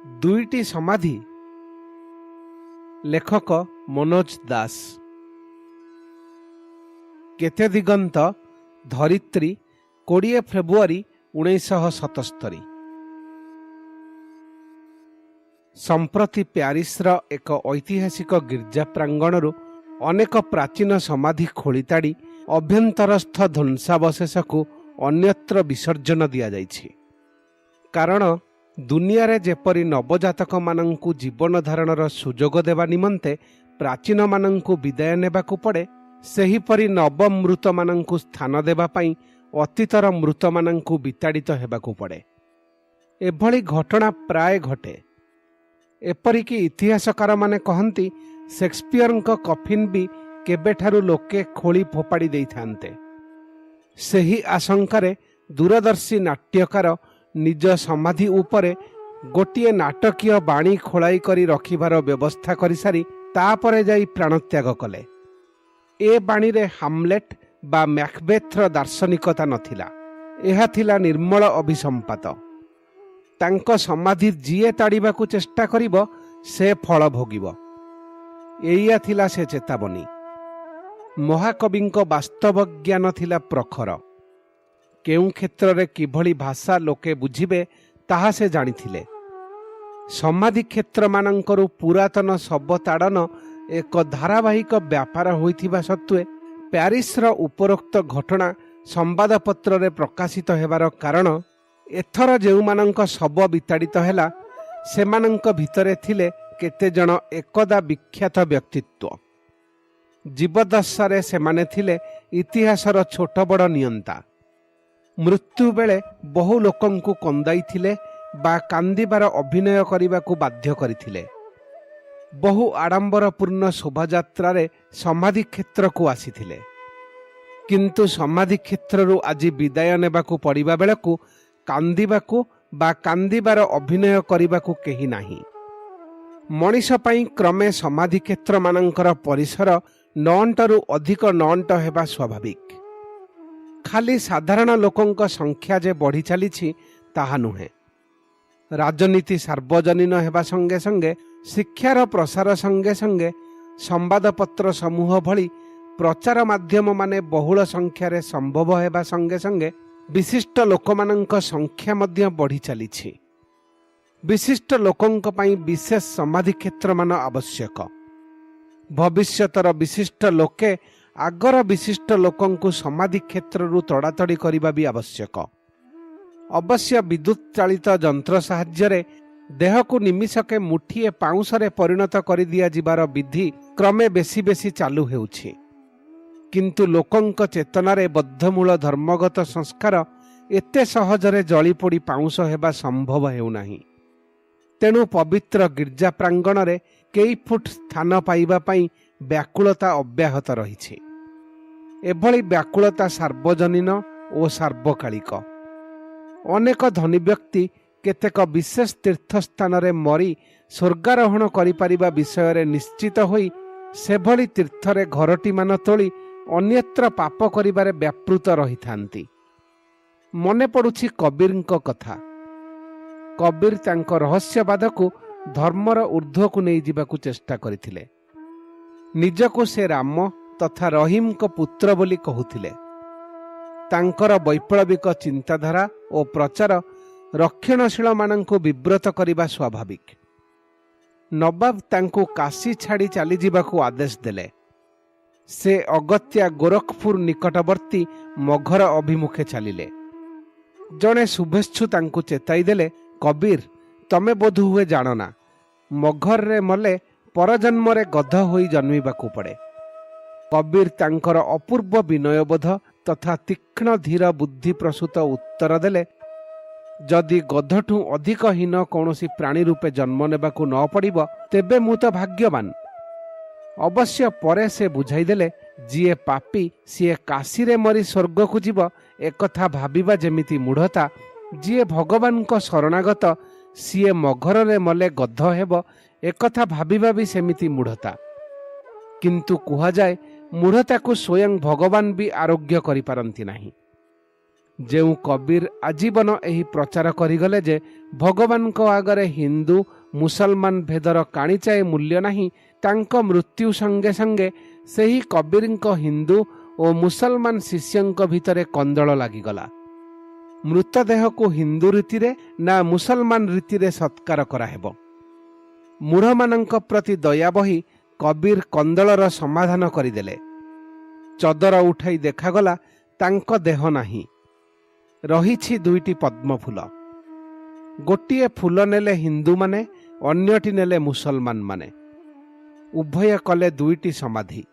ଦୁଇଟି ସମାଧି। ଲେଖକ ମନୋଜ ଦାସ। କେତେ ଦିଗନ୍ତ, ଧରିତ୍ରୀ, 20 ଫେବୃଆରୀ 1977। ସମ୍ପ୍ରତି ପ୍ୟାରିସର ଏକ ଐତିହାସିକ ଗିର୍ଜା ପ୍ରାଙ୍ଗଣରୁ ଅନେକ ପ୍ରାଚୀନ ସମାଧି ଖୋଳିତାଡ଼ି ଅଭ୍ୟନ୍ତରସ୍ଥ ଧ୍ୱଂସାବଶେଷକୁ ଅନ୍ୟତ୍ର ବିସର୍ଜନ ଦିଆଯାଇଛି। କାରଣ ଦୁନିଆରେ ଯେପରି ନବଜାତକମାନଙ୍କୁ ଜୀବନ ଧାରଣର ସୁଯୋଗ ଦେବା ନିମନ୍ତେ ପ୍ରାଚୀନମାନଙ୍କୁ ବିଦାୟ ନେବାକୁ ପଡ଼େ, ସେହିପରି ନବମୃତମାନଙ୍କୁ ସ୍ଥାନ ଦେବା ପାଇଁ ଅତୀତର ମୃତମାନଙ୍କୁ ବିତାଡ଼ିତ ହେବାକୁ ପଡ଼େ। ଏଭଳି ଘଟଣା ପ୍ରାୟ ଘଟେ। ଏପରିକି ଇତିହାସକାରମାନେ କହନ୍ତି, ସେକ୍ସପିୟରଙ୍କ କଫିନ୍ ବି କେବେଠାରୁ ଲୋକେ ଖୋଳି ଫୋପାଡ଼ି ଦେଇଥାନ୍ତେ। ସେହି ଆଶଙ୍କାରେ ଦୂରଦର୍ଶୀ ନାଟ୍ୟକାର ନିଜ ସମାଧି ଉପରେ ଗୋଟିଏ ନାଟକୀୟ ବାଣୀ ଖୋଳାଇ କରି ରଖିବାର ବ୍ୟବସ୍ଥା କରିସାରି ତାପରେ ଯାଇ ପ୍ରାଣତ୍ୟାଗ କଲେ। ଏ ବାଣୀରେ ହାମଲେଟ୍ ବା ମ୍ୟାକବେଥର ଦାର୍ଶନିକତା ନଥିଲା। ଏହା ଥିଲା ନିର୍ମଳ ଅଭିସମ୍ପାତ। ତାଙ୍କ ସମାଧି ଯିଏ ତାଡ଼ିବାକୁ ଚେଷ୍ଟା କରିବ, ସେ ଫଳ ଭୋଗିବ, ଏଇଆ ଥିଲା ସେ ଚେତାବନୀ। ମହାକବିଙ୍କ ବାସ୍ତବ ଜ୍ଞାନ ଥିଲା ପ୍ରଖର। କେଉଁ କ୍ଷେତ୍ରରେ କିଭଳି ଭାଷା ଲୋକେ ବୁଝିବେ, ତାହା ସେ ଜାଣିଥିଲେ। ସମାଧି କ୍ଷେତ୍ରମାନଙ୍କରୁ ପୁରାତନ ଶବ ତାଡ଼ନ ଏକ ଧାରାବାହିକ ବ୍ୟାପାର ହୋଇଥିବା ସତ୍ତ୍ୱେ ପ୍ୟାରିସର ଉପରୋକ୍ତ ଘଟଣା ସମ୍ବାଦପତ୍ରରେ ପ୍ରକାଶିତ ହେବାର କାରଣ, ଏଥର ଯେଉଁମାନଙ୍କ ଶବ ବିତାଡ଼ିତ ହେଲା, ସେମାନଙ୍କ ଭିତରେ ଥିଲେ କେତେଜଣ ଏକଦା ବିଖ୍ୟାତ ବ୍ୟକ୍ତିତ୍ୱ। ଜୀବଦଶାରେ ସେମାନେ ଥିଲେ ଇତିହାସର ଛୋଟ ବଡ଼ ନିୟନ୍ତା। ମୃତ୍ୟୁ ବେଳେ ବହୁ ଲୋକଙ୍କୁ କନ୍ଦାଇଥିଲେ ବା କାନ୍ଦିବାର ଅଭିନୟ କରିବାକୁ ବାଧ୍ୟ କରିଥିଲେ। ବହୁ ଆଡ଼ମ୍ବରପୂର୍ଣ୍ଣ ଶୋଭାଯାତ୍ରାରେ ସମାଧି କ୍ଷେତ୍ରକୁ ଆସିଥିଲେ। କିନ୍ତୁ ସମାଧି କ୍ଷେତ୍ରରୁ ଆଜି ବିଦାୟ ନେବାକୁ ପଡ଼ିବା ବେଳକୁ କାନ୍ଦିବାକୁ ବା କାନ୍ଦିବାର ଅଭିନୟ କରିବାକୁ କେହି ନାହିଁ। ମଣିଷ ପାଇଁ କ୍ରମେ ସମାଧି କ୍ଷେତ୍ରମାନଙ୍କର ପରିସର ନଅଣ୍ଟରୁ ଅଧିକ ନଅଣ୍ଟ ହେବା ସ୍ୱାଭାବିକ। ଖାଲି ସାଧାରଣ ଲୋକଙ୍କ ସଂଖ୍ୟା ଯେ ବଢ଼ି ଚାଲିଛି, ତାହା ନୁହେଁ। ରାଜନୀତି ସାର୍ବଜନୀନ ହେବା ସଙ୍ଗେ ସଙ୍ଗେ, ଶିକ୍ଷାର ପ୍ରସାର ସଙ୍ଗେ ସଙ୍ଗେ, ସମ୍ବାଦପତ୍ର ସମୂହ ଭଳି ପ୍ରଚାର ମାଧ୍ୟମମାନେ ବହୁଳ ସଂଖ୍ୟାରେ ସମ୍ଭବ ହେବା ସଙ୍ଗେ ସଙ୍ଗେ ବିଶିଷ୍ଟ ଲୋକମାନଙ୍କ ସଂଖ୍ୟା ମଧ୍ୟ ବଢ଼ି ଚାଲିଛି। ବିଶିଷ୍ଟ ଲୋକଙ୍କ ପାଇଁ ବିଶେଷ ସମାଧି କ୍ଷେତ୍ରମାନ ଆବଶ୍ୟକ। ଭବିଷ୍ୟତର ବିଶିଷ୍ଟ ଲୋକେ ଆଗର ବିଶିଷ୍ଟ ଲୋକଙ୍କୁ ସମାଧି କ୍ଷେତ୍ରରୁ ତଡ଼ାତଡ଼ି କରିବା ବି ଆବଶ୍ୟକ। ଅବଶ୍ୟ ବିଦ୍ୟୁତ୍ ଚାଳିତ ଯନ୍ତ୍ର ସାହାଯ୍ୟରେ ଦେହକୁ ନିମିଷକେ ମୁଠିଏ ପାଉଁଶରେ ପରିଣତ କରିଦିଆଯିବାର ବିଧି କ୍ରମେ ବେଶୀ ବେଶୀ ଚାଲୁ ହେଉଛି। କିନ୍ତୁ ଲୋକଙ୍କ ଚେତନାରେ ବଦ୍ଧମୂଳ ଧର୍ମଗତ ସଂସ୍କାର ଏତେ ସହଜରେ ଜଳିପୋଡ଼ି ପାଉଁଶ ହେବା ସମ୍ଭବ ହେଉନାହିଁ। ତେଣୁ ପବିତ୍ର ଗିର୍ଜା ପ୍ରାଙ୍ଗଣରେ କେଇ ଫୁଟ ସ୍ଥାନ ପାଇବା ପାଇଁ ବ୍ୟାକୁଳତା ଅବ୍ୟାହତ ରହିଛି। ଏଭଳି ବ୍ୟାକୁଳତା ସାର୍ବଜନୀନ ଓ ସାର୍ବକାଳିକ। ଅନେକ ଧନୀ ବ୍ୟକ୍ତି କେତେକ ବିଶେଷ ତୀର୍ଥସ୍ଥାନରେ ମରି ସ୍ୱର୍ଗାରୋହଣ କରିପାରିବା ବିଷୟରେ ନିଶ୍ଚିତ ହୋଇ ସେଭଳି ତୀର୍ଥରେ ଘରଟିମାନ ତୋଳି ଅନ୍ୟତ୍ର ପାପ କରିବାରେ ବ୍ୟାପୃତ ରହିଥାନ୍ତି। ମନେ ପଡ଼ୁଛି କବୀରଙ୍କ କଥା। କବୀର ତାଙ୍କ ରହସ୍ୟବାଦକୁ ଧର୍ମର ଊର୍ଦ୍ଧ୍ୱକୁ ନେଇଯିବାକୁ ଚେଷ୍ଟା କରିଥିଲେ। ନିଜକୁ ସେ ରାମ ତଥା ରହିମଙ୍କ ପୁତ୍ର ବୋଲି କହୁଥିଲେ। ତାଙ୍କର ବୈପ୍ଳବିକ ଚିନ୍ତାଧାରା ଓ ପ୍ରଚାର ରକ୍ଷଣଶୀଳମାନଙ୍କୁ ବିବ୍ରତ କରିବା ସ୍ୱାଭାବିକ। ନବାବ ତାଙ୍କୁ କାଶୀ ଛାଡ଼ି ଚାଲିଯିବାକୁ ଆଦେଶ ଦେଲେ। ସେ ଅଗତ୍ୟା ଗୋରଖପୁର ନିକଟବର୍ତ୍ତୀ ମଘର ଅଭିମୁଖେ ଚାଲିଲେ। ଜଣେ ଶୁଭେଚ୍ଛୁ ତାଙ୍କୁ ଚେତାଇ ଦେଲେ, "କବୀର, ତମେ ବୋଧହୁଏ ଜାଣନା, ମଘରରେ ମଲେ ପରଜନ୍ମରେ ଗଧ ହୋଇ ଜନ୍ମିବାକୁ ପଡ଼େ।" କବୀର ତାଙ୍କର ଅପୂର୍ବ ବିନୟବୋଧ ତଥା ତୀକ୍ଷ୍ଣ ଧୀର ବୁଦ୍ଧି ପ୍ରସୂତ ଉତ୍ତର ଦେଲେ, "ଯଦି ଗଧଠୁଁ ଅଧିକ ହୀନ କୌଣସି ପ୍ରାଣୀ ରୂପେ ଜନ୍ମ ନେବାକୁ ନ ପଡ଼ିବ, ତେବେ ମୁଁ ତ ଭାଗ୍ୟବାନ।" ଅବଶ୍ୟ ପରେ ସେ ବୁଝାଇଦେଲେ, ଯିଏ ପାପୀ ସିଏ କାଶୀରେ ମରି ସ୍ୱର୍ଗକୁ ଯିବ, ଏକଥା ଭାବିବା ଯେମିତି ମୂଢ଼ତା, ଯିଏ ଭଗବାନଙ୍କ ଶରଣାଗତ ସିଏ ମଘରରେ ମଲେ ଗଧ ହେବ, ଏକଥା ଭାବିବା ବି ସେମିତି ମୂଢ଼ତା। କିନ୍ତୁ କୁହାଯାଏ, ମୂଢ଼ତାକୁ ସ୍ୱୟଂ ଭଗବାନ ବି ଆରୋଗ୍ୟ କରିପାରନ୍ତି ନାହିଁ। ଯେଉଁ କବୀର ଆଜୀବନ ଏହି ପ୍ରଚାର କରିଗଲେ ଯେ ଭଗବାନଙ୍କ ଆଗରେ ହିନ୍ଦୁ ମୁସଲମାନ ଭେଦର କାଣିଚାଏ ମୂଲ୍ୟ ନାହିଁ, ତାଙ୍କ ମୃତ୍ୟୁ ସଙ୍ଗେ ସଙ୍ଗେ ସେହି କବୀରଙ୍କ ହିନ୍ଦୁ ଓ ମୁସଲମାନ ଶିଷ୍ୟଙ୍କ ଭିତରେ କନ୍ଦଳ ଲାଗିଗଲା। ମୃତଦେହକୁ ହିନ୍ଦୁ ରୀତିରେ ନା ମୁସଲମାନ ରୀତିରେ ସତ୍କାର କରାହେବ? ମୂଢ଼ମାନଙ୍କ ପ୍ରତି ଦୟା ବହି କବୀର କନ୍ଦଳର ସମାଧାନ କରିଦେଲେ। ଚଦର ଉଠାଇ ଦେଖାଗଲା, ତାଙ୍କ ଦେହ ନାହିଁ, ରହିଛି ଦୁଇଟି ପଦ୍ମଫୁଲ। ଗୋଟିଏ ଫୁଲ ନେଲେ ହିନ୍ଦୁମାନେ, ଅନ୍ୟଟି ନେଲେ ମୁସଲମାନମାନେ। ଉଭୟ କଲେ ଦୁଇଟି ସମାଧି।